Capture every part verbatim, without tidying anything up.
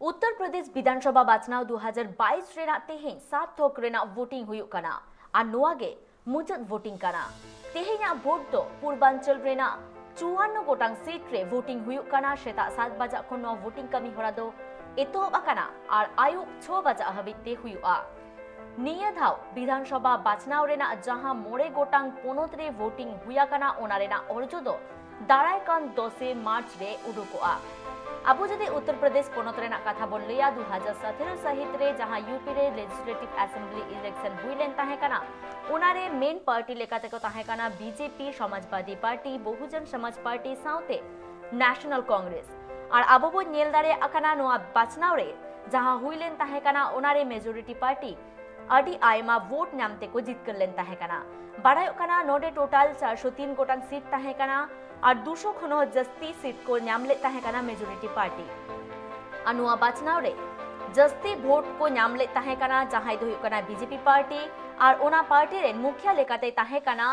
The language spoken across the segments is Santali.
ᱩᱛᱛᱚᱨ ᱯᱨᱚᱫᱮᱥ ᱵᱤᱫᱷᱟᱱ ᱥᱚᱵᱷᱟ ᱵᱟᱪᱷᱱᱟᱣ ᱫᱩ ᱦᱟᱡᱟᱨ ᱵᱟᱭᱤᱥ ᱨᱮᱱᱟᱜ ᱛᱮᱦᱮᱧ ᱥᱟᱛ ᱛᱷᱚᱠ ᱨᱮᱱᱟᱜ ᱵᱷᱳᱴᱤᱝ ᱦᱩᱭᱩᱜ ᱠᱟᱱᱟ ᱟᱨ ᱱᱚᱣᱟ ᱜᱮ ᱢᱩᱪᱟᱹᱫ ᱵᱷᱳᱴᱤᱝ ᱠᱟᱱᱟ᱾ ᱛᱮᱦᱮᱧᱟᱜ ᱵᱷᱳᱴ ᱫᱚ ᱯᱩᱨᱵᱟᱧᱪᱚᱞ ᱨᱮᱱᱟᱜ ᱪᱩᱣᱟᱱᱱᱚ ᱜᱚᱴᱟᱝ ᱥᱤᱴ ᱨᱮ ᱵᱷᱳᱴᱤᱝ ᱦᱩᱭᱩᱜ ᱠᱟᱱᱟ᱾ ᱥᱮᱛᱟᱜ ᱥᱟᱛ ᱵᱟᱡᱟᱜ ᱠᱷᱚᱱ ᱱᱚᱣᱟ ᱵᱷᱳᱴᱤᱝ ᱠᱟᱹᱢᱤ ᱦᱚᱨᱟ ᱫᱚ ᱮᱛᱚᱦᱚᱵ ᱟᱠᱟᱱᱟ ᱟᱨ ᱟᱹᱭᱩᱵ ᱪᱷᱚ ᱵᱟᱡᱟᱜ ᱦᱟᱹᱵᱤᱡ ᱛᱮ ᱦᱩᱭᱩᱜᱼᱟ᱾ ᱱᱤᱭᱟᱹ ᱫᱷᱟᱣ ᱵᱤᱫᱷᱟᱱ ᱥᱚᱵᱷᱟ ᱵᱟᱪᱷᱱᱟᱣ ᱨᱮᱱᱟᱜ ᱡᱟᱦᱟᱸ ᱢᱚᱬᱮ ᱜᱚᱴᱟᱝ ᱯᱚᱱᱚᱛ ᱨᱮ ᱵᱷᱳᱴᱤᱝ ᱦᱩᱭ ᱟᱠᱟᱱᱟ, ᱚᱱᱟ ᱨᱮᱱᱟᱜ ᱚᱨᱡᱚ ᱫᱚ ᱫᱟᱨᱟᱭ ᱠᱟᱱ ᱫᱚᱥᱮ ᱢᱟᱨᱪ ᱨᱮ ᱩᱰᱩᱠᱚᱜᱼᱟ᱾ ᱟᱵᱚ ᱡᱩᱫᱤ ᱩᱛᱛᱚᱨ ᱯᱨᱚᱫᱮᱥ ᱯᱚᱱᱚᱛ ᱨᱮᱱᱟᱜ ᱠᱟᱛᱷᱟ ᱵᱚᱱ ᱞᱟᱹᱭᱟ, ᱫᱩ ᱦᱟᱡᱟᱨ ᱥᱟᱛᱮᱨᱚ ᱥᱟᱹᱦᱤᱛ ᱨᱮ ᱡᱟᱦᱟᱸ ᱭᱩ ᱯᱤ ᱨᱮ ᱞᱮᱡᱤᱥᱞᱮᱴᱤᱵᱷ ᱮᱥᱮᱢᱵᱞᱤ ᱤᱞᱮᱠᱥᱚᱱ ᱦᱩᱭ ᱞᱮᱱ ᱛᱟᱦᱮᱸ ᱠᱟᱱᱟ, ᱚᱱᱟ ᱨᱮ ᱢᱮᱱ ᱯᱟᱨᱴᱤ ᱞᱮᱠᱟᱛᱮ ᱠᱚ ᱛᱟᱦᱮᱸ ᱠᱟᱱᱟ B J P, Samajwadi party, ᱵᱚᱦᱩᱡᱚᱱ ᱥᱚᱢᱟᱡᱽ ᱯᱟᱨᱴᱤ ᱥᱟᱶᱛᱮ ᱱᱮᱥᱱᱟᱞ ᱠᱚᱝᱜᱨᱮᱥ᱾ ᱟᱨ ᱟᱵᱚ ᱵᱚᱱ ᱧᱮᱞ ᱫᱟᱲᱮᱭᱟᱜ ᱠᱟᱱᱟ, ᱱᱚᱣᱟ ᱵᱟᱪᱷᱱᱟᱣ ᱨᱮ ᱡᱟᱦᱟᱸ ᱦᱩᱭ ᱞᱮᱱ ᱛᱟᱦᱮᱸ ᱠᱟᱱᱟ, ᱚᱱᱟ ᱨᱮ ᱢᱮᱡᱚᱨᱤᱴᱤ ᱯᱟᱨᱴᱤ ᱟᱹᱰᱤ ᱟᱭᱢᱟ ᱵᱷᱳᱴ ᱧᱟᱢ ᱛᱮᱠᱚ ᱡᱤᱛᱠᱟᱹᱨ ᱞᱮᱱ ᱛᱟᱦᱮᱸ ᱠᱟᱱᱟ᱾ ᱵᱟᱲᱟᱭᱚᱜ ᱠᱟᱱᱟ, ᱱᱚᱰᱮ ᱴᱳᱴᱟᱞ ᱪᱟᱨᱥᱚ ᱛᱤᱱ ᱜᱚᱴᱟᱝ ᱥᱤᱴ ᱛᱟᱦᱮᱸ ᱠᱟᱱᱟ ᱟᱨ ᱫᱩᱥᱚ ᱠᱷᱚᱱ ᱦᱚᱸ ᱡᱟᱹᱥᱛᱤ ᱥᱤᱴ ᱠᱚ ᱧᱟᱢ ᱞᱮᱫ ᱛᱟᱦᱮᱸ ᱠᱟᱱᱟ ᱢᱮᱡᱚᱨᱤᱴᱤ ᱯᱟᱨᱴᱤ᱾ ᱟᱨ ᱱᱚᱣᱟ ᱵᱟᱪᱷᱱᱟᱣ ᱨᱮ ᱡᱟᱹᱥᱛᱤ ᱵᱷᱳᱴ ᱠᱚ ᱧᱟᱢ ᱞᱮᱫ ᱛᱟᱦᱮᱸ ᱠᱟᱱᱟ ᱡᱟᱦᱟᱸᱭ ᱫᱚ ᱦᱩᱭᱩᱜ ᱠᱟᱱᱟ ᱵᱤ ᱡᱮ ᱯᱤ ᱯᱟᱨᱴᱤ, ᱟᱨ ᱚᱱᱟ ᱯᱟᱨᱴᱤ ᱨᱮᱱ ᱢᱩᱠᱷᱤᱭᱟᱹ ᱞᱮᱠᱟᱛᱮ ᱛᱟᱦᱮᱸ ᱠᱟᱱᱟ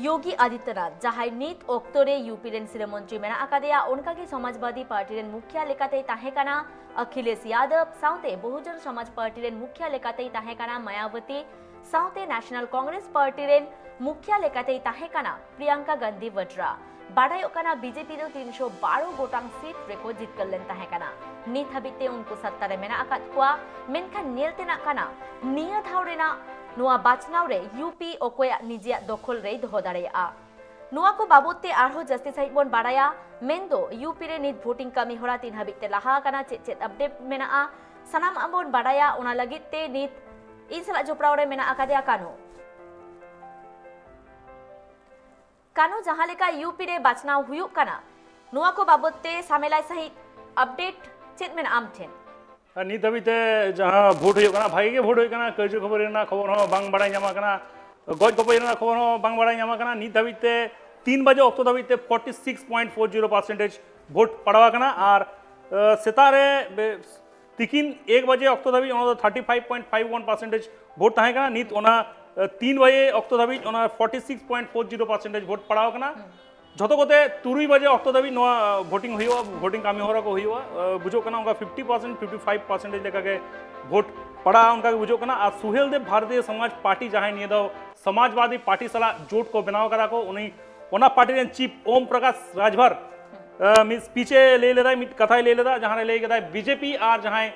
ᱭᱳᱜᱤ ᱟᱫᱤᱛᱭᱚᱱᱟᱛᱷ, ᱡᱟᱦᱟᱸᱭ ᱱᱤᱛ ᱚᱠᱛᱚ ᱨᱮ ᱭᱩ ᱯᱤ ᱨᱮᱱ ᱥᱤᱨᱟᱹ ᱢᱚᱱᱛᱨᱤ ᱢᱮᱱᱟᱜ ᱟᱠᱟᱫᱮᱭᱟ᱾ ᱚᱱᱠᱟᱜᱮ ᱥᱚᱢᱟᱡᱽᱵᱟᱫᱤ ᱯᱟᱨᱴᱤ ᱨᱮᱱ ᱢᱩᱠᱷᱤᱭᱟᱹ ᱞᱮᱠᱟᱛᱮᱭ ᱛᱟᱦᱮᱸ ᱠᱟᱱᱟ ᱟᱠᱷᱤᱞᱮᱥ ᱭᱟᱫᱚᱵ, ᱥᱟᱶᱛᱮ ᱵᱚᱦᱩᱡᱚᱱ ᱥᱚᱢᱟᱡᱽ ᱯᱟᱨᱴᱤ ᱨᱮᱱ ᱢᱩᱠᱷᱤᱭᱟᱹ ᱞᱮᱠᱟᱛᱮᱭ ᱛᱟᱦᱮᱸ ᱠᱟᱱᱟ ᱢᱟᱭᱟᱵᱚᱛᱤ, ᱥᱟᱶᱛᱮ ᱱᱮᱥᱱᱟᱞ ᱠᱚᱝᱜᱨᱮᱥ ᱯᱟᱨᱴᱤ ᱨᱮᱱ ᱢᱩᱠᱷᱤᱭᱟᱹ ᱞᱮᱠᱟᱛᱮᱭ ᱛᱟᱦᱮᱸ ᱠᱟᱱᱟ ᱯᱨᱤᱭᱟᱝᱠᱟ ᱜᱟᱱᱫᱷᱤ ᱣᱟᱰᱨᱟ᱾ ᱵᱟᱰᱟᱭᱚᱜ ᱠᱟᱱᱟ, ᱵᱤ ᱡᱮ ᱯᱤ ᱫᱚ ᱛᱤᱱᱥᱚ ᱵᱟᱨᱚ ᱜᱚᱴᱟᱝ ᱥᱤᱴ ᱨᱮᱠᱚ ᱡᱤᱛᱠᱟᱹᱨ ᱞᱮᱱ ᱛᱟᱦᱮᱸ ᱠᱟᱱᱟ᱾ ᱱᱤᱛ ᱦᱟᱹᱵᱤᱡ ᱛᱮ ᱩᱱᱠᱩ ᱥᱟᱛᱛᱟ ᱨᱮ ᱢᱮᱱᱟᱜ ᱟᱠᱟᱫ ᱠᱚᱣᱟ᱾ ᱢᱮᱱᱠᱷᱟᱱ ᱧᱮᱞ ᱛᱮᱱᱟᱜ ᱠᱟᱱᱟ, ᱱᱤᱭᱟᱹ ᱫᱷᱟᱣ ᱨᱮᱱᱟᱜ ᱱᱚᱣᱟ ᱵᱟᱪᱷᱱᱟᱣ ᱨᱮ ᱭᱩ ᱯᱤ ᱚᱠᱚᱭᱟᱜ ᱱᱤᱡᱮᱭᱟᱜ ᱫᱚᱠᱷᱚᱞ ᱨᱮᱭ ᱫᱚᱦᱚ ᱫᱟᱲᱮᱭᱟᱜᱼᱟ᱾ ᱱᱚᱣᱟ ᱠᱚ ᱵᱟᱵᱚᱫ ᱛᱮ ᱟᱨᱦᱚᱸ ᱡᱟᱹᱥᱛᱤ ᱥᱟᱺᱦᱤᱡ ᱵᱚᱱ ᱵᱟᱲᱟᱭᱟ, ᱢᱮᱱᱫᱚ ᱭᱩ ᱯᱤ ᱨᱮ ᱱᱤᱛ ᱵᱷᱳᱴᱤᱝ ᱠᱟᱹᱢᱤ ᱦᱚᱨᱟ ᱛᱤᱱ ᱦᱟᱹᱵᱤᱡ ᱛᱮ ᱞᱟᱦᱟ ᱟᱠᱟᱱᱟ, ᱪᱮᱫ ᱪᱮᱫ ᱟᱯᱰᱮᱴ ᱢᱮᱱᱟᱜᱼᱟ, ᱥᱟᱱᱟᱢᱟᱜ ᱵᱚᱱ ᱵᱟᱲᱟᱭᱟ᱾ ᱚᱱᱟ ᱞᱟᱹᱜᱤᱫ ᱛᱮ ᱱᱤᱛ ᱤᱧ ᱥᱟᱞᱟᱜ ᱡᱚᱯᱲᱟᱣ ᱨᱮ ᱢᱮᱱᱟᱜ ᱟᱠᱟᱫᱮᱭᱟ ᱠᱟᱱᱩ᱾ ᱠᱟᱱᱩ, ᱡᱟᱦᱟᱸ ᱞᱮᱠᱟ ᱭᱩ ᱯᱤ ᱨᱮ ᱵᱟᱪᱷᱱᱟᱣ ᱦᱩᱭᱩᱜ ᱠᱟᱱᱟ, ᱱᱚᱣᱟ ᱠᱚ ᱵᱟᱵᱚᱫ ᱛᱮ ᱥᱟᱢᱮᱞᱟᱭ ᱥᱟᱺᱦᱤᱡ ᱟᱯᱰᱮᱴ ᱪᱮᱫ ᱢᱮᱱᱟᱜᱼᱟ ᱟᱢ ᱴᱷᱮᱱ? ᱟᱨ ᱱᱤᱛ ᱫᱷᱟᱹᱵᱤᱡ ᱛᱮ ᱡᱟᱦᱟᱸ ᱵᱷᱳᱴ ᱦᱩᱭᱩᱜ ᱠᱟᱱᱟ, ᱵᱷᱟᱜᱮ ᱜᱮ ᱵᱷᱳᱴ ᱦᱩᱭᱩᱜ ᱠᱟᱱᱟ᱾ ᱠᱟᱹᱭᱡᱟᱹ ᱠᱷᱟᱹᱯᱟᱹᱨᱤ ᱨᱮᱱᱟᱜ ᱠᱷᱚᱵᱚᱨ ᱦᱚᱸ ᱵᱟᱝ ᱵᱟᱲᱟᱭ ᱧᱟᱢ ᱟᱠᱟᱱᱟ, ᱜᱚᱡ ᱜᱚᱯᱚᱡ ᱨᱮᱱᱟᱜ ᱠᱷᱚᱵᱚᱨ ᱦᱚᱸ ᱵᱟᱝ ᱵᱟᱲᱟᱭ ᱧᱟᱢ ᱟᱠᱟᱱᱟ᱾ ᱱᱤᱛ ᱫᱷᱟᱹᱵᱤᱡ ᱛᱮ ᱛᱤᱱ ᱵᱟᱡᱮ ᱚᱠᱛᱚ ᱫᱷᱟᱹᱵᱤᱡ ᱛᱮ forty six point four zero percentage ᱵᱷᱳᱴ ᱯᱟᱲᱟᱣ ᱟᱠᱟᱱᱟ᱾ ᱟᱨ ᱟᱸ, ᱥᱮᱛᱟᱜ ᱨᱮ ᱵᱮ-, ᱛᱤᱠᱤᱱ ᱮᱠ ᱵᱟᱡᱮ ᱚᱠᱛᱚ ᱫᱷᱟᱹᱵᱤᱡ ᱚᱱᱟ ᱫᱚ thirty five point five one percentage ᱵᱷᱳᱴ ᱛᱟᱦᱮᱸ ᱠᱟᱱᱟ᱾ ᱱᱤᱛ ᱚᱱᱟ ᱟᱸ, ᱛᱤᱱ ᱵᱟᱡᱮ ᱚᱠᱛᱚ ᱫᱷᱟᱹᱵᱤᱡ ᱚᱱᱟ forty six point four zero percentage ᱵᱷᱳᱴ ᱯᱟᱲᱟᱣ ᱟᱠᱟᱱᱟ᱾ ᱡᱷᱚᱛᱚ ᱠᱚᱛᱮ ᱛᱩᱨᱩᱭ ᱵᱟᱡᱮ ᱚᱠᱛᱚ ᱫᱷᱟᱹᱵᱤᱡ ᱱᱚᱣᱟ ᱵᱷᱳᱴᱤᱝ ᱦᱩᱭᱩᱜᱼᱟ, ᱵᱷᱳᱴᱤᱝ ᱠᱟᱹᱢᱤ ᱦᱚᱨᱟ ᱠᱚ ᱦᱩᱭᱩᱜᱼᱟ᱾ ᱟᱸ, ᱵᱩᱡᱷᱟᱹᱜ ᱠᱟᱱᱟ ᱚᱱᱠᱟ fifty percent, fifty five percentage ᱞᱮᱠᱟᱜᱮ ᱵᱷᱳᱴ ᱯᱟᱲᱟᱜᱼᱟ, ᱚᱱᱠᱟ ᱜᱮ ᱵᱩᱡᱷᱟᱹᱜ ᱠᱟᱱᱟ᱾ ᱟᱨ ᱥᱩᱦᱮᱞ ᱫᱮᱵᱽ ᱵᱷᱟᱨᱚᱛᱤᱭᱚ ᱥᱚᱢᱟᱡᱽ ᱯᱟᱨᱴᱤ, ᱡᱟᱦᱟᱸᱭ ᱱᱤᱭᱟᱹ ᱫᱷᱟᱣ ᱥᱚᱢᱟᱡᱽᱵᱟᱫᱤ ᱯᱟᱨᱴᱤ ᱥᱟᱞᱟᱜ ᱡᱳᱴ ᱠᱚ ᱵᱮᱱᱟᱣ ᱠᱟᱫᱟ ᱠᱚ, ᱩᱱᱤ ᱚᱱᱟ ᱯᱟᱨᱴᱤ ᱨᱮᱱ ᱪᱤᱯ ᱳᱢ ᱯᱨᱚᱠᱟᱥ ᱨᱟᱡᱽᱵᱷᱟᱨ, ᱟᱸ, ᱢᱤᱫ ᱥᱯᱤᱪ ᱮ ᱞᱟᱹᱭ ᱞᱮᱫᱟᱭ, ᱢᱤᱫ ᱠᱟᱛᱷᱟᱭ ᱞᱟᱹᱭ ᱞᱮᱫᱟ, ᱡᱟᱦᱟᱸ ᱨᱮ ᱞᱟᱹᱭ ᱠᱮᱫᱟᱭ ᱵᱤᱡᱮᱯᱤ ᱟᱨ ᱡᱟᱦᱟᱸᱭ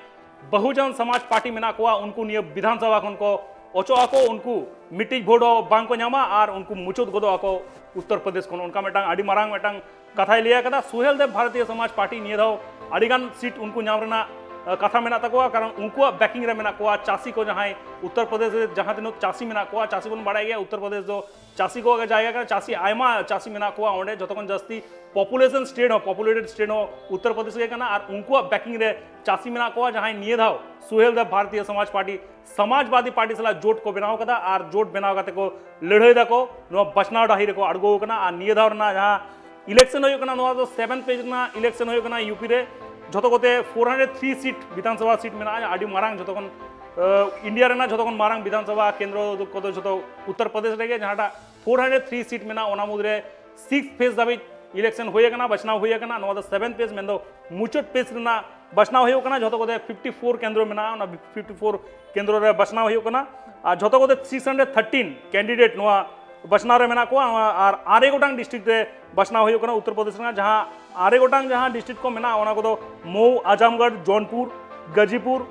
ᱵᱚᱦᱩᱡᱚᱱ ᱥᱚᱢᱟᱡᱽ ᱯᱟᱨᱴᱤ ᱢᱮᱱᱟᱜ ᱠᱚᱣᱟ, ᱩᱱᱠᱩ ᱱᱤᱭᱟᱹ ᱵᱤᱫᱷᱟᱱ ᱥᱚᱵᱷᱟ ᱠᱷᱚᱱ ᱠᱚ ᱚᱪᱚᱜ ᱟᱠᱚ, ᱩᱱᱠᱩ ᱢᱤᱫᱴᱤᱡ ᱵᱷᱳᱴ ᱦᱚᱸ ᱵᱟᱝ ᱠᱚ ᱧᱟᱢᱟ ᱟᱨ ᱩᱱᱠᱩ ᱢᱩᱪᱟᱹᱫ ᱜᱚᱫᱚᱜ ᱟᱠᱚ ᱩᱛᱛᱚᱨ ᱯᱨᱚᱫᱮᱥ ᱠᱷᱚᱱ᱾ ᱚᱱᱠᱟ ᱢᱤᱫᱴᱟᱝ ᱟᱹᱰᱤ ᱢᱟᱨᱟᱝ ᱢᱤᱫᱴᱟᱝ ᱠᱟᱛᱷᱟᱭ ᱞᱟᱹᱭ ᱟᱠᱟᱫᱟ᱾ ᱥᱩᱦᱮᱞ ᱫᱮᱵᱽ ᱵᱷᱟᱨᱚᱛᱤᱭᱚ ᱥᱚᱢᱟᱡᱽ ᱯᱟᱨᱴᱤ ᱱᱤᱭᱟᱹ ᱫᱷᱟᱣ ᱟᱹᱰᱤᱜᱟᱱ ᱥᱤᱴ ᱩᱱᱠᱩ ᱧᱟᱢ ᱨᱮᱱᱟᱜ, ᱟᱸ, ᱠᱟᱛᱷᱟ ᱢᱮᱱᱟᱜ ᱛᱟᱠᱚᱣᱟ, ᱠᱟᱨᱚᱱ ᱩᱱᱠᱩᱣᱟᱜ ᱵᱮᱠᱤᱝ ᱨᱮ ᱢᱮᱱᱟᱜ ᱠᱚᱣᱟ ᱪᱟᱹᱥᱤ ᱠᱚ, ᱡᱟᱦᱟᱸᱭ ᱩᱛᱛᱚᱨ ᱯᱨᱚᱫᱮᱥ ᱨᱮ ᱡᱟᱦᱟᱸ ᱛᱤᱱᱟᱹᱜ ᱪᱟᱹᱥᱤ ᱢᱮᱱᱟᱜ ᱠᱚᱣᱟ, ᱪᱟᱹᱥᱤ ᱵᱚᱱ ᱵᱟᱲᱟᱭ ᱜᱮᱭᱟ ᱩᱛᱛᱚᱨ ᱯᱨᱚᱫᱮᱥ ᱫᱚ ᱪᱟᱹᱥᱤ ᱠᱚᱣᱟᱜ ᱜᱮ ᱡᱟᱭᱜᱟ ᱠᱟᱱᱟ, ᱪᱟᱹᱥᱤ ᱟᱭᱢᱟ ᱪᱟᱹᱥᱤ ᱢᱮᱱᱟᱜ ᱠᱚᱣᱟ ᱚᱸᱰᱮ, ᱡᱷᱚᱛᱚ ᱠᱷᱚᱱ ᱡᱟᱹᱥᱛᱤ ᱯᱚᱯᱩᱞᱮᱥᱚᱱ ᱥᱴᱮᱴ ᱦᱚᱸ, ᱯᱚᱯᱩᱞᱮᱴᱮᱰ ᱥᱴᱮᱴ ᱦᱚᱸ ᱩᱛᱛᱚᱨ ᱯᱨᱚᱫᱮᱥ ᱜᱮ ᱠᱟᱱᱟ᱾ ᱟᱨ ᱩᱱᱠᱩᱣᱟᱜ ᱵᱮᱠᱤᱝ ᱨᱮ ᱪᱟᱹᱥᱤ ᱢᱮᱱᱟᱜ ᱠᱚᱣᱟ, ᱡᱟᱦᱟᱸᱭ ᱱᱤᱭᱟᱹ ᱫᱷᱟᱣ ᱥᱩᱦᱮᱞ ᱫᱮᱵᱽ ᱵᱷᱟᱨᱚᱛᱤᱭᱚ ᱥᱚᱢᱟᱡᱽ ᱯᱟᱨᱴᱤ, ᱥᱚᱢᱟᱡᱽᱵᱟᱫᱤ ᱯᱟᱨᱴᱤ ᱥᱟᱞᱟᱜ ᱡᱳᱴ ᱠᱚ ᱵᱮᱱᱟᱣ ᱠᱟᱫᱟ ᱟᱨ ᱡᱳᱴ ᱵᱮᱱᱟᱣ ᱠᱟᱛᱮ ᱠᱚ ᱞᱟᱹᱲᱦᱟᱹᱭ ᱫᱟᱠᱚ, ᱱᱚᱣᱟ ᱵᱟᱪᱷᱱᱟᱣ ᱰᱟᱹᱦᱤ ᱨᱮᱠᱚ ᱟᱬᱜᱚ ᱟᱠᱟᱱᱟ᱾ ᱟᱨ ᱱᱤᱭᱟᱹ ᱫᱷᱟᱣ ᱨᱮᱱᱟᱜ ᱡᱟᱦᱟᱸ ᱤᱞᱮᱠᱥᱚᱱ ᱦᱩᱭᱩᱜ ᱠᱟᱱᱟ, ᱱᱚᱣᱟ ᱫᱚ ᱥᱮᱵᱷᱮᱱ ᱯᱷᱮᱡᱽ ᱨᱮᱱᱟᱜ ᱤᱞᱮᱠᱥᱚᱱ ᱦᱩᱭᱩᱜ ᱠᱟᱱᱟ ᱤᱭᱩᱯᱤ ᱨᱮ᱾ ᱡᱷᱚᱛᱚ ᱠᱚᱛᱮ ᱯᱷᱳᱨ ᱦᱟᱱᱰᱨᱮᱰ ᱛᱷᱨᱤ ᱥᱤᱴ ᱵᱤᱫᱷᱟᱱ ᱥᱚᱵᱷᱟ ᱥᱤᱴ ᱢᱮᱱᱟᱜᱼᱟ, ᱟᱹᱰᱤ ᱢᱟᱨᱟᱝ, ᱡᱷᱚᱛᱚ ᱠᱷᱚᱱ, ᱟᱸ, ᱤᱱᱰᱤᱭᱟ ᱨᱮᱱᱟᱜ ᱡᱷᱚᱛᱚ ᱠᱷᱚᱱ ᱢᱟᱨᱟᱝ ᱵᱤᱫᱷᱟᱱ ᱥᱚᱵᱷᱟ ᱠᱮᱱᱫᱨᱚ ᱠᱚᱫᱚ ᱡᱷᱚᱛᱚ ᱩᱛᱛᱚᱨ ᱯᱨᱚᱫᱮᱥ ᱨᱮᱜᱮ, ᱡᱟᱦᱟᱸᱴᱟᱜ ᱯᱷᱳᱨ ᱦᱟᱱᱰᱨᱮᱰ ᱛᱷᱨᱤ ᱥᱤᱴ ᱢᱮᱱᱟᱜᱼᱟ, ᱚᱱᱟ ᱢᱩᱫᱽᱨᱮ ᱥᱤᱠᱥ ᱯᱷᱮᱡᱽ ᱫᱷᱟᱹᱵᱤᱡ ᱤᱞᱮᱠᱥᱚᱱ ᱦᱩᱭ ᱟᱠᱟᱱᱟ, ᱵᱟᱪᱷᱱᱟᱣ ᱦᱩᱭ ᱟᱠᱟᱱᱟ᱾ ᱱᱚᱣᱟ ᱫᱚ ᱥᱮᱵᱷᱮᱱ ᱯᱷᱮᱡᱽ, ᱢᱮᱱᱫᱚ ᱢᱩᱪᱟᱹᱫ ᱯᱷᱮᱡᱽ ᱨᱮᱱᱟᱜ ᱵᱟᱪᱷᱱᱟᱣ ᱦᱩᱭᱩᱜ ᱠᱟᱱᱟ᱾ ᱡᱷᱚᱛᱚ ᱠᱚᱛᱮ ᱯᱷᱤᱯᱴᱤ ᱯᱷᱳᱨ ᱠᱮᱱᱫᱨᱚ ᱢᱮᱱᱟᱜᱼᱟ, ᱚᱱᱟ ᱯᱷᱤᱯᱴᱤ ᱯᱷᱳᱨ ᱠᱮᱱᱫᱨᱚ ᱨᱮ ᱵᱟᱪᱷᱱᱟᱣ ᱦᱩᱭᱩᱜ ᱠᱟᱱᱟ᱾ ᱟᱨ ᱡᱷᱚᱛᱚ ᱠᱚᱛᱮ ᱥᱤᱠᱥ ᱦᱟᱱᱰᱨᱮᱰ ᱛᱷᱟᱨᱴᱤᱱ ᱠᱮᱱᱰᱤᱰᱮᱴ ᱱᱚᱣᱟ ᱵᱟᱪᱷᱱᱟᱣ ᱨᱮ ᱢᱮᱱᱟᱜ ᱠᱚᱣᱟ, ᱟᱨ ᱟᱨᱮ ᱜᱚᱴᱟᱝ ᱰᱤᱥᱴᱨᱤᱠᱴ ᱨᱮ ᱵᱟᱪᱷᱱᱟᱣ ᱦᱩᱭᱩᱜ ᱠᱟᱱᱟ ᱩᱛᱛᱚᱨ ᱯᱨᱚᱫᱮᱥ ᱨᱮᱱᱟᱜ᱾ ᱡᱟᱦᱟᱸ ᱟᱨᱮ ᱜᱚᱴᱟᱝ ᱡᱟᱦᱟᱸ ᱰᱤᱥᱴᱨᱤᱠᱴ ᱠᱚ ᱢᱮᱱᱟᱜᱼᱟ, ᱚᱱᱟ ᱠᱚᱫᱚ ᱢᱚᱣ, ᱟᱡᱟᱢᱜᱚᱲ, ᱡᱚᱱᱯᱩᱨ, ᱜᱟᱡᱤᱯᱩᱨ,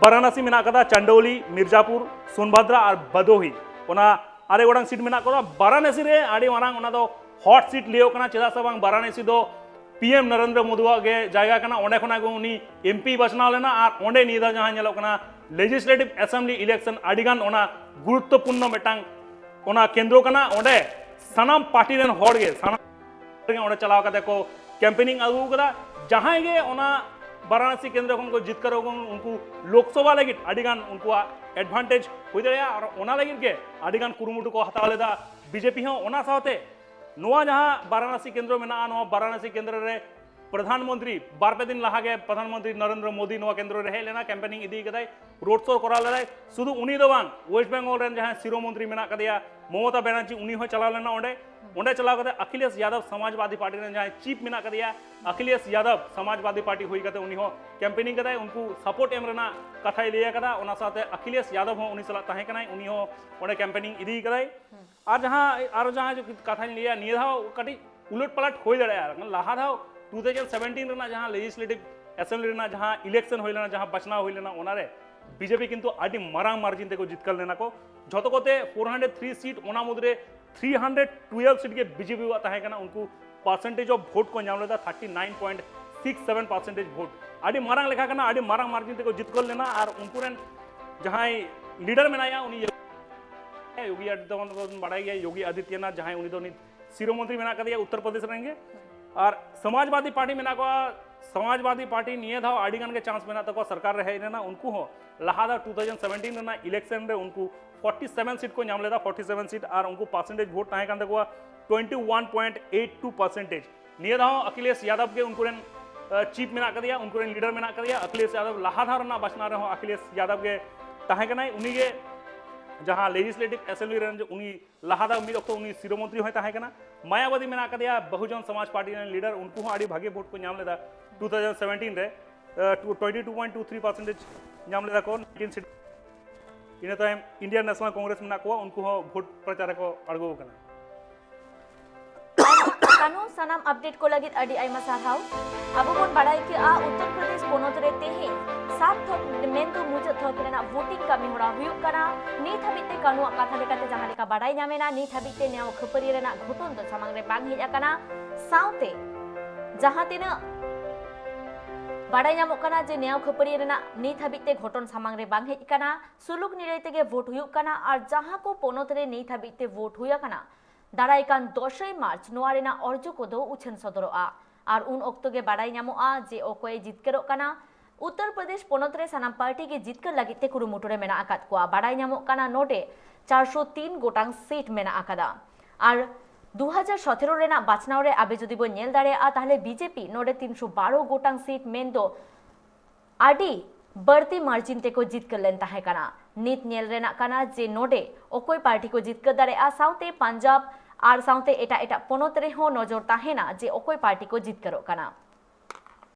ᱵᱟᱨᱟᱱᱟᱥᱤ ᱢᱮᱱᱟᱜ ᱠᱟᱫᱟ, ᱪᱟᱱᱰᱳᱞᱤ, ᱢᱤᱨᱡᱟᱯᱩᱨ, ᱥᱳᱱᱵᱷᱟᱫᱽᱨᱟ ᱟᱨ ᱵᱟᱫᱳᱦᱤ᱾ ᱚᱱᱟ ᱟᱨᱮ ᱜᱚᱴᱟᱝ ᱥᱤᱴ ᱢᱮᱱᱟᱜ ᱠᱟᱫᱟ᱾ ᱵᱟᱨᱟᱱᱟᱥᱤ ᱨᱮ ᱟᱹᱰᱤ ᱢᱟᱨᱟᱝ ᱚᱱᱟ ᱫᱚ ᱦᱚᱴ ᱥᱤᱴ ᱞᱟᱹᱭᱚᱜ ᱠᱟᱱᱟ, ᱪᱮᱫᱟᱜ ᱥᱮ ᱵᱟᱝ ᱵᱟᱨᱟᱱᱟᱥᱤ ᱫᱚ ᱯᱤ ᱮᱢ ᱱᱚᱨᱮᱱᱫᱨᱚ ᱢᱳᱫᱤᱣᱟᱜ ᱜᱮ ᱡᱟᱭᱜᱟ ᱠᱟᱱᱟ᱾ ᱚᱸᱰᱮ ᱠᱷᱚᱱᱟᱜ ᱜᱮ ᱩᱱᱤ ᱮᱢ ᱯᱤ ᱵᱟᱪᱷᱱᱟᱣ ᱞᱮᱱᱟ᱾ ᱟᱨ ᱚᱸᱰᱮ ᱱᱤᱭᱟᱹ ᱫᱷᱟᱣ ᱡᱟᱦᱟᱸ ᱧᱮᱞᱚᱜ ᱠᱟᱱᱟ, ᱞᱮᱡᱤᱥᱞᱮᱴᱤᱵᱷ ᱮᱥᱮᱢᱵᱞᱤ ᱤᱞᱮᱠᱥᱚᱱ ᱟᱹᱰᱤᱜᱟᱱ ᱚᱱᱟ ᱜᱩᱨᱩᱛᱛᱚᱯᱩᱨᱱᱚ ᱢᱤᱫᱴᱟᱝ ᱚᱱᱟ ᱠᱮᱱᱫᱨᱚ ᱠᱟᱱᱟ᱾ ᱚᱸᱰᱮ ᱥᱟᱱᱟᱢ ᱯᱟᱨᱴᱤ ᱨᱮᱱ ᱦᱚᱲ ᱜᱮ, ᱥᱟᱱᱟᱢ ᱦᱚᱲ ᱜᱮ ᱚᱸᱰᱮ ᱪᱟᱞᱟᱣ ᱠᱟᱛᱮ ᱠᱚ ᱠᱮᱢᱯᱮᱱᱤᱝ ᱟᱹᱜᱩ ᱠᱟᱫᱟ᱾ ᱡᱟᱦᱟᱸᱭ ᱜᱮ ᱚᱱᱟ ᱵᱟᱨᱟᱱᱟᱥᱤ ᱠᱮᱱᱫᱨᱚ ᱠᱷᱚᱱ ᱠᱚ ᱡᱤᱛᱠᱟᱹᱨᱚᱜ ᱠᱟᱱᱟ, ᱩᱱᱠᱩ ᱞᱳᱠᱥᱚᱵᱷᱟ ᱞᱟᱹᱜᱤᱫ ᱟᱹᱰᱤᱜᱟᱱ ᱩᱱᱠᱩᱣᱟᱜ ᱮᱰᱵᱷᱟᱱᱴᱮᱡᱽ ᱦᱩᱭ ᱫᱟᱲᱮᱭᱟᱜᱼᱟ᱾ ᱟᱨ ᱚᱱᱟ ᱞᱟᱹᱜᱤᱫ ᱜᱮ ᱟᱹᱰᱤᱜᱟᱱ ᱠᱩᱨᱩᱢᱩᱴᱩ ᱠᱚ ᱦᱟᱛᱟᱣ ᱞᱮᱫᱟ ᱵᱤᱡᱮᱯᱤ ᱦᱚᱸ᱾ ᱚᱱᱟ ᱥᱟᱶᱛᱮ ᱱᱚᱣᱟ ᱡᱟᱦᱟᱸ ᱵᱟᱨᱟᱱᱟᱥᱤ ᱠᱮᱱᱫᱨᱚ ᱢᱮᱱᱟᱜᱼᱟ, ᱱᱚᱣᱟ ᱵᱟᱨᱟᱱᱟᱥᱤ ᱠᱮᱱᱫᱨᱚ ᱨᱮ ᱯᱨᱚᱫᱷᱟᱱ ᱢᱚᱱᱛᱨᱤ, ᱵᱟᱨ ᱯᱮ ᱫᱤᱱ ᱞᱟᱦᱟ ᱜᱮ ᱯᱨᱚᱫᱷᱟᱱ ᱢᱚᱱᱛᱨᱤ ᱱᱚᱨᱮᱱᱫᱨᱚ ᱢᱳᱫᱤ ᱱᱚᱣᱟ ᱠᱮᱱᱫᱨᱚ ᱨᱮ ᱦᱮᱡ ᱞᱮᱱᱟ, ᱠᱮᱢᱯᱮᱱᱤᱝ ᱤᱫᱤ ᱠᱟᱫᱟᱭ, ᱨᱳᱰ ᱥᱳ ᱠᱚᱨᱟᱣ ᱞᱮᱫᱟᱭ᱾ ᱥᱩᱫᱷᱩ ᱩᱱᱤ ᱫᱚ ᱵᱟᱝ, ᱳᱭᱮᱥᱴ ᱵᱮᱝᱜᱚᱞ ᱨᱮᱱ ᱡᱟᱦᱟᱸᱭ ᱥᱤᱨᱚ ᱢᱚᱱᱛᱨᱤ ᱢᱮᱱᱟᱜ ᱠᱟᱫᱮᱭᱟ, ᱢᱚᱢᱚᱛᱟ ᱵᱮᱱᱟᱨᱡᱤ ᱩᱱᱤ ᱦᱚᱸ ᱪᱟᱞᱟᱣ ᱞᱮᱱᱟ ᱚᱸᱰᱮ᱾ ᱚᱸᱰᱮ ᱪᱟᱞᱟᱣ ᱠᱟᱛᱮ ᱟᱠᱷᱤᱞᱮᱥ ᱭᱟᱫᱚᱵ ᱥᱚᱢᱟᱡᱽᱵᱟᱫᱤ ᱯᱟᱨᱴᱤ ᱨᱮᱱ ᱡᱟᱦᱟᱸᱭ ᱪᱤᱯ ᱢᱮᱱᱟᱜ ᱠᱟᱫᱮᱭᱟ, ᱟᱠᱷᱤᱞᱮᱥ ᱭᱟᱫᱚᱵ ᱥᱚᱢᱟᱡᱽᱵᱟᱫᱤ ᱯᱟᱨᱴᱤ ᱦᱩᱭ ᱠᱟᱛᱮ ᱩᱱᱤ ᱦᱚᱸ ᱠᱮᱢᱯᱮᱱᱤᱝ ᱠᱟᱫᱟᱭ, ᱩᱱᱠᱩ ᱥᱟᱯᱳᱨᱴ ᱮᱢ ᱨᱮᱱᱟᱜ ᱠᱟᱛᱷᱟᱭ ᱞᱟᱹᱭ ᱟᱠᱟᱫᱟ᱾ ᱚᱱᱟ ᱥᱟᱶᱛᱮ ᱟᱠᱷᱤᱞᱮᱥ ᱭᱟᱫᱚᱵ ᱦᱚᱸ ᱩᱱᱤ ᱥᱟᱞᱟᱜ ᱛᱟᱦᱮᱸ ᱠᱟᱱᱟᱭ, ᱩᱱᱤ ᱦᱚᱸ ᱚᱸᱰᱮ ᱠᱮᱢᱯᱮᱱᱤᱝ ᱤᱫᱤ ᱠᱟᱫᱟᱭ᱾ ᱟᱨ ᱡᱟᱦᱟᱸ ᱟᱨᱚ ᱡᱟᱦᱟᱸ ᱠᱟᱛᱷᱟᱧ ᱞᱟᱹᱭᱟ, ᱱᱤᱭᱟᱹ ᱫᱷᱟᱣ ᱠᱟᱹᱴᱤᱡ ᱩᱞᱟᱹᱴ ᱯᱟᱞᱟᱴ ᱦᱩᱭ ᱫᱟᱲᱮᱭᱟᱜᱼᱟ᱾ ᱞᱟᱦᱟ ᱫᱷᱟᱣ ᱴᱩ ᱛᱷᱟᱣᱡᱮᱱᱰ ᱥᱮᱵᱷᱮᱱᱴᱤᱱ ᱨᱮᱱᱟᱜ ᱡᱟᱦᱟᱸ ᱞᱮᱡᱤᱥᱞᱮᱴᱤᱵᱷ ᱮᱥᱮᱢᱵᱞᱤ ᱨᱮᱱᱟᱜ ᱡᱟᱦᱟᱸ ᱤᱞᱮᱠᱥᱚᱱ ᱦᱩᱭ ᱞᱮᱱᱟ, ᱡᱟᱦᱟᱸ ᱵᱟᱪᱷᱱᱟᱣ ᱦᱩᱭ ᱞᱮᱱᱟ, ᱚᱱᱟᱨᱮ ᱵᱤᱡᱮᱯᱤ ᱠᱤᱱᱛᱩ ᱟᱹᱰᱤ ᱢᱟᱨᱟᱝ ᱢᱟᱨᱡᱤᱱ ᱛᱮᱠᱚ ᱡᱤᱛᱠᱟᱹᱨ ᱞᱮᱱᱟ ᱠᱚ᱾ ᱡᱷᱚᱛᱚ ᱠᱚᱛᱮ ᱯᱷᱳᱨ ᱦᱟᱱᱰᱨᱮᱰ ᱛᱷᱨᱤ ᱥᱤᱴ, ᱚᱱᱟ ᱢᱩᱫᱽᱨᱮ ᱛᱷᱨᱤ ᱦᱟᱱᱰᱨᱮᱰ ᱴᱩᱭᱮᱞᱵᱷ ᱥᱤᱴ ᱜᱮ ᱵᱤᱡᱮᱯᱤ ᱣᱟᱜ ᱛᱟᱦᱮᱸ ᱠᱟᱱᱟ᱾ ᱩᱱᱠᱩ ᱯᱟᱨᱥᱮᱱᱴᱮᱡᱽ ᱚᱯᱷ ᱵᱷᱳᱴ ᱠᱚ ᱧᱟᱢ ᱞᱮᱫᱟ thirty nine point six seven percentage vote. ᱟᱹᱰᱤ ᱢᱟᱨᱟᱝ ᱞᱮᱠᱷᱟ ᱠᱟᱱᱟ, ᱟᱹᱰᱤ ᱢᱟᱨᱟᱝ ᱢᱟᱨᱡᱤᱱ ᱛᱮᱠᱚ ᱡᱤᱛᱠᱟᱹᱨ ᱞᱮᱱᱟ᱾ ᱟᱨ ᱩᱱᱠᱩ ᱨᱮᱱ ᱡᱟᱦᱟᱸᱭ ᱞᱤᱰᱟᱨ ᱢᱮᱱᱟᱭᱟ, ᱩᱱᱤ ᱭᱳᱜᱤ ᱟᱫᱤᱛᱭᱚᱱᱟᱛᱷ ᱵᱚᱱ ᱵᱟᱲᱟᱭ ᱜᱮᱭᱟ, ᱭᱳᱜᱤ ᱟᱫᱤᱛᱭᱚᱱᱟᱛᱷ, ᱡᱟᱦᱟᱸᱭ ᱩᱱᱤ ᱫᱚ ᱱᱤᱛ ᱥᱤᱨᱟᱹ ᱢᱚᱱᱛᱨᱤ ᱢᱮᱱᱟᱜ ᱠᱟᱫᱮᱭᱟ ᱩᱛᱛᱚᱨ ᱯᱨᱚᱫᱮᱥ ᱨᱮᱱ ᱜᱮ᱾ ᱟᱨ ᱥᱚᱢᱟᱡᱽᱵᱟᱫᱤ ᱯᱟᱨᱴᱤ ᱢᱮᱱᱟᱜ ᱠᱚᱣᱟ, ᱥᱚᱢᱟᱡᱽᱵᱟᱫᱤ ᱯᱟᱨᱴᱤ ᱱᱤᱭᱟᱹ ᱫᱷᱟᱣ ᱟᱹᱰᱤ ᱜᱟᱱ ᱜᱮ ᱪᱟᱱᱥ ᱢᱮᱱᱟᱜ ᱛᱟᱠᱚᱣᱟ ᱥᱚᱨᱠᱟᱨ ᱨᱮ ᱦᱮᱡ ᱨᱮᱱᱟᱜ᱾ ᱩᱱᱠᱩ ᱦᱚᱸ ᱞᱟᱦᱟ ᱫᱷᱟᱣ ᱴᱩ ᱛᱷᱟᱣᱡᱮᱱᱰ ᱥᱮᱵᱷᱮᱱᱴᱤᱱ ᱨᱮᱱᱟᱜ ᱤᱞᱮᱠᱥᱚᱱ ᱨᱮ ᱩᱱᱠᱩ ᱯᱷᱳᱨᱴᱤ ᱥᱮᱵᱷᱮᱱ ᱥᱤᱴ ᱠᱚ ᱧᱟᱢ ᱞᱮᱫᱟ, ᱯᱷᱳᱨᱴᱤ ᱥᱮᱵᱷᱮᱱ ᱥᱤᱴ, ᱟᱨ ᱩᱱᱠᱩ ᱯᱟᱨᱥᱮᱱᱴᱮᱡᱽ ᱵᱷᱳᱴ ᱛᱟᱦᱮᱸ ᱠᱟᱱ ᱛᱟᱠᱚᱣᱟ ᱴᱩᱭᱮᱱᱴᱤ ᱣᱟᱱ ᱯᱚᱭᱮᱱᱴ ᱮᱭᱤᱴ ᱴᱩ ᱯᱟᱨᱥᱮᱱᱴᱮᱡᱽ᱾ ᱱᱤᱭᱟᱹ ᱫᱷᱟᱣ ᱦᱚᱸ ᱟᱠᱷᱤᱞᱮᱥ ᱭᱟᱫᱚᱵ ᱜᱮ ᱩᱱᱠᱩ ᱨᱮᱱ ᱪᱤᱯ ᱢᱮᱱᱟᱜ ᱠᱟᱫᱮᱭᱟ, ᱩᱱᱠᱩ ᱨᱮᱱ ᱞᱤᱰᱟᱨ ᱢᱮᱱᱟᱜ ᱠᱟᱫᱮᱭᱟ᱾ ᱟᱠᱷᱤᱞᱮᱥ ᱭᱟᱫᱚᱵ ᱞᱟᱦᱟ ᱫᱷᱟᱣ ᱨᱮᱱᱟᱜ ᱵᱟᱪᱷᱱᱟᱣ ᱨᱮᱦᱚᱸ ᱟᱠᱷᱤᱞᱮᱥ ᱭᱟᱫᱚᱵ ᱜᱮ ᱛᱟᱦᱮᱸ ᱠᱟᱱᱟᱭ᱾ ᱩᱱᱤ ᱜᱮ ᱡᱟᱦᱟᱸ ᱞᱮᱡᱤᱥᱞᱮᱴᱤᱵᱷ ᱮᱥᱮᱢᱵᱞᱤ ᱨᱮᱱ ᱩᱱᱤ ᱞᱟᱦᱟ ᱫᱷᱟᱣ ᱢᱤᱫ ᱚᱠᱛᱚ ᱩᱱᱤ ᱥᱤᱨᱟᱹ ᱢᱚᱱᱛᱨᱤ ᱦᱚᱸᱭ ᱛᱟᱦᱮᱸ ᱠᱟᱱᱟ᱾ ᱢᱟᱭᱟᱵᱟᱫᱤ ᱢᱮᱱᱟᱜ ᱠᱟᱫᱮᱭᱟ, ᱵᱚᱦᱩᱡᱚᱱ ᱥᱚᱢᱟᱡᱽ ᱯᱟᱨᱴᱤ ᱨᱮᱱ ᱞᱤᱰᱟᱨ, ᱩᱱᱠᱩ ᱦᱚᱸ ᱟᱹᱰᱤ ᱵᱷᱟᱜᱮ ᱵᱷᱳᱴ ᱠᱚ ᱧᱟᱢ ᱞᱮᱫᱟ ᱴᱩ ᱛᱷᱟᱣᱡᱮᱱᱰ ᱥᱮᱵᱷᱮᱱᱴᱤᱱ ᱨᱮ᱾ Twenty two point two three percentage ᱧᱟᱢ ᱞᱮᱫᱟ ᱠᱚ ᱱᱟᱭᱤᱱᱴᱤᱱ ᱥᱤᱴ᱾ ᱤᱱᱟᱹ ᱛᱟᱭᱚᱢ ᱤᱱᱰᱤᱭᱟᱱ ᱱᱮᱥᱚᱱᱟᱞ ᱠᱚᱝᱜᱨᱮᱥ ᱢᱮᱱᱟᱜ ᱠᱚᱣᱟ, ᱩᱱᱠᱩ ᱦᱚᱸ ᱵᱷᱳᱴ ᱯᱨᱚᱪᱟᱨ ᱨᱮᱠᱚ ᱟᱬᱜᱚ ᱟᱠᱟᱱᱟ᱾ ᱠᱟᱹᱱᱩ, ᱥᱟᱱᱟᱢ ᱟᱯᱰᱮᱴ ᱠᱚ ᱞᱟᱹᱜᱤᱫ ᱟᱹᱰᱤ ᱟᱭᱢᱟ ᱥᱟᱨᱦᱟᱣ᱾ ᱟᱵᱚ ᱵᱚᱱ ᱵᱟᱲᱟᱭ ᱠᱮᱜᱼᱟ, ᱩᱛᱛᱚᱨ ᱯᱨᱚᱫᱮᱥ ᱯᱚᱱᱚᱛ ᱨᱮ ᱛᱮᱦᱮᱧ ᱥᱟᱛ ᱛᱷᱚᱠ ᱢᱮᱱᱫᱚ ᱢᱩᱪᱟᱹᱫ ᱛᱷᱚᱠ ᱨᱮᱱᱟᱜ ᱵᱷᱳᱴᱤᱝ ᱠᱟᱹᱢᱤ ᱦᱚᱨᱟ ᱦᱩᱭᱩᱜ ᱠᱟᱱᱟ᱾ ᱱᱤᱛ ᱦᱟᱹᱵᱤᱡ ᱛᱮ ᱠᱟᱹᱱᱩᱣᱟᱜ ᱠᱟᱛᱷᱟ ᱞᱮᱠᱟᱛᱮ ᱡᱟᱦᱟᱸ ᱞᱮᱠᱟ ᱵᱟᱰᱟᱭ ᱧᱟᱢ ᱮᱱᱟ, ᱱᱤᱛ ᱦᱟᱹᱵᱤᱡ ᱛᱮ ᱱᱮᱭᱟᱣ ᱠᱷᱟᱹᱯᱟᱹᱨᱤ ᱨᱮᱱᱟᱜ ᱜᱷᱚᱴᱚᱱ ᱫᱚ ᱥᱟᱢᱟᱝ ᱨᱮ ᱵᱟᱝ ᱦᱮᱡ ᱟᱠᱟᱱᱟ᱾ ᱥᱟᱶᱛᱮ ᱡᱟᱦᱟᱸ ᱛᱤᱱᱟᱹᱜ ᱵᱟᱰᱟᱭ ᱧᱟᱢᱚᱜ ᱠᱟᱱᱟ ᱡᱮ ᱱᱮᱭᱟᱣ ᱠᱷᱟᱹᱯᱟᱹᱨᱤ ᱨᱮᱱᱟᱜ ᱱᱤᱛ ᱦᱟᱹᱵᱤᱡ ᱛᱮ ᱜᱷᱚᱴᱚᱱ ᱥᱟᱢᱟᱝ ᱨᱮ ᱵᱟᱝ ᱦᱮᱡ ᱟᱠᱟᱱᱟ, ᱥᱩᱞᱩᱠ ᱱᱤᱨᱟᱹᱭ ᱛᱮᱜᱮ ᱵᱷᱳᱴ ᱦᱩᱭᱩᱜ ᱠᱟᱱᱟ᱾ ᱟᱨ ᱡᱟᱦᱟᱸ ᱠᱚ ᱯᱚᱱᱚᱛ ᱨᱮ ᱱᱤᱛ ᱦᱟᱹᱵᱤᱡ ᱛᱮ ᱵᱷᱳᱴ ᱦᱩᱭ ᱟᱠᱟᱱᱟ, ᱫᱟᱨᱟᱭ ᱠᱟᱱ ᱫᱚᱥᱚᱭ ᱢᱟᱨᱪ ᱱᱚᱣᱟ ᱨᱮᱱᱟᱜ ᱚᱨᱡᱚ ᱠᱚᱫᱚ ᱩᱪᱷᱟᱹᱱ ᱥᱚᱫᱚᱨᱚᱜᱼᱟ᱾ ᱟᱨ ᱩᱱ ᱚᱠᱛᱚ ᱜᱮ ᱵᱟᱰᱟᱭ ᱧᱟᱢᱚᱜᱼᱟ ᱡᱮ ᱚᱠᱚᱭᱮ ᱡᱤᱛᱠᱟᱹᱨᱚᱜ ᱠᱟᱱᱟ᱾ ᱩᱛᱛᱚᱨ ᱯᱨᱚᱫᱮᱥ ᱯᱚᱱᱚᱛ ᱨᱮ ᱥᱟᱱᱟᱢ ᱯᱟᱨᱴᱤ ᱜᱮ ᱡᱤᱛᱠᱟᱹᱨ ᱞᱟᱹᱜᱤᱫ ᱛᱮ ᱠᱩᱨᱩᱢᱩᱴᱩ ᱨᱮ ᱢᱮᱱᱟᱜ ᱟᱠᱟᱫ ᱠᱚᱣᱟ᱾ ᱵᱟᱰᱟᱭ ᱧᱟᱢᱚᱜ ᱠᱟᱱᱟ ᱱᱚᱰᱮ ᱪᱟᱨᱥᱚ ᱛᱤᱱ ᱜᱚᱴᱟᱝ ᱥᱤᱴ ᱢᱮᱱᱟᱜ ᱟᱠᱟᱫᱟ᱾ ᱟᱨ ᱫᱩ ᱦᱟᱡᱟᱨ ᱥᱚᱛᱮᱨᱚ ᱨᱮᱱᱟᱜ ᱵᱟᱪᱷᱱᱟᱣ ᱨᱮ ᱟᱵᱮ ᱡᱩᱫᱤ ᱵᱚᱱ ᱧᱮᱞ ᱫᱟᱲᱮᱭᱟᱜᱼᱟ, ᱛᱟᱦᱞᱮ ᱵᱤᱡᱮᱯᱤ ᱱᱚᱰᱮ ᱛᱤᱱᱥᱚ ᱵᱟᱨᱚ ᱜᱚᱴᱟᱝ ᱥᱤᱴ ᱢᱮᱱᱫᱚ ᱟᱹᱰᱤ ᱵᱟᱹᱲᱛᱤ ᱢᱟᱨᱡᱤᱱ ᱛᱮᱠᱚ ᱡᱤᱛᱠᱟᱹᱨ ᱞᱮᱱ ᱛᱟᱦᱮᱸ ᱠᱟᱱᱟ᱾ ᱱᱤᱛ ᱧᱮᱞ ᱨᱮᱱᱟᱜ ᱠᱟᱱᱟ ᱡᱮ ᱱᱚᱰᱮ ᱚᱠᱚᱭ ᱯᱟᱨᱴᱤ ᱠᱚ ᱡᱤᱛᱠᱟᱹᱨ ᱫᱟᱲᱮᱭᱟᱜᱼᱟ, ᱥᱟᱶᱛᱮ ᱯᱟᱧᱡᱟᱵᱽ ᱟᱨ ᱥᱟᱶᱛᱮ ᱮᱴᱟᱜ ᱮᱴᱟᱜ ᱯᱚᱱᱚᱛ ᱨᱮᱦᱚᱸ ᱱᱚᱡᱚᱨ ᱛᱟᱦᱮᱱᱟ ᱡᱮ ᱚᱠᱚᱭ ᱯᱟᱨᱴᱤ ᱠᱚ ᱡᱤᱛᱠᱟᱹᱨᱚᱜ ᱠᱟᱱᱟ᱾